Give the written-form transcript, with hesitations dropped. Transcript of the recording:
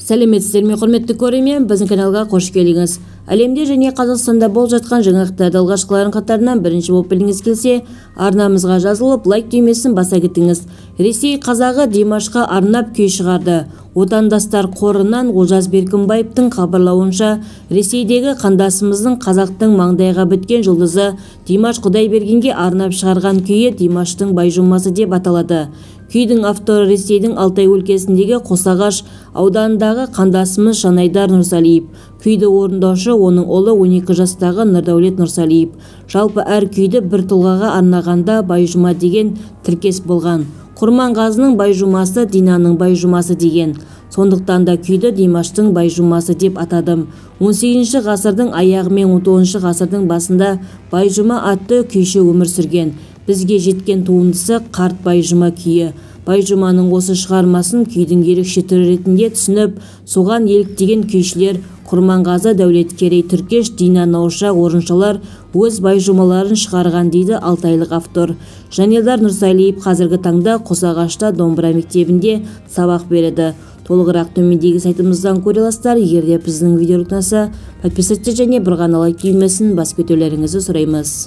Сәлеметсіздер ме, құрметті көрермен, біздің каналға қош келдіңіз. Әлемде және Қазақстанда болып жатқан жаңалықтарды алғашқылардың қатарынан бірінші болып білгіңіз келсе, арнамызға жазылып, лайк түймесін баса кетіңіз. Ресей қазағы Димашқа арнап күй шығарды. Отандастар қорынан Олжас Беркімбаевтың хабарлауынша, Ресейдегі қандасымыздың қазақтың маңдайға біткен жұлдызы Димаш Құдайбергенге арнап шығарған күйі Димаштың Байжұмасы деп аталады. Күйдің авторы Ресейдің Алтай өлкесіндегі Қосағаш ауданындағы қандасымыз Жанайдар Нұрсалиев. Күйді орындаушы оның ұлы 12 жастағы Нұрдәулет Нұрсалиев. Жалпы әр күйді бір тұлғаға арнағанда Байжұма деген тіркес болған. Құрманғазының Байжұмасы, Динаның Байжұмасы деген. Сондықтан да күйді Димаштың Байжұмасы деп атадым. 18 ғасырдың аяғы мен 19 ғасырдың басында Байжұма атты күйші өмір сүрген. Бізге жеткен туындысы Қарт Байжұма күйі. Байжұманың осы шығармасын күйдің ерекше түрі ретінде түсініп, соған еліктеген күйшілер Құрманғазы, Дәулеткерей, Түркеш, Дина Науша, орыншылар өз байжұмаларын шығарған, дейді алтайлық автор. Жанелдар Нұрсалиев қазіргі таңда Қосағашта домбыра мектебінде сабақ береді. Толығырақ төмендегі сайтымыздан көре аласыздар. Егер де біздің видео ұнаса, подписаться және бір ғана лайк түймесін басып кетулеріңізді сұраймыз.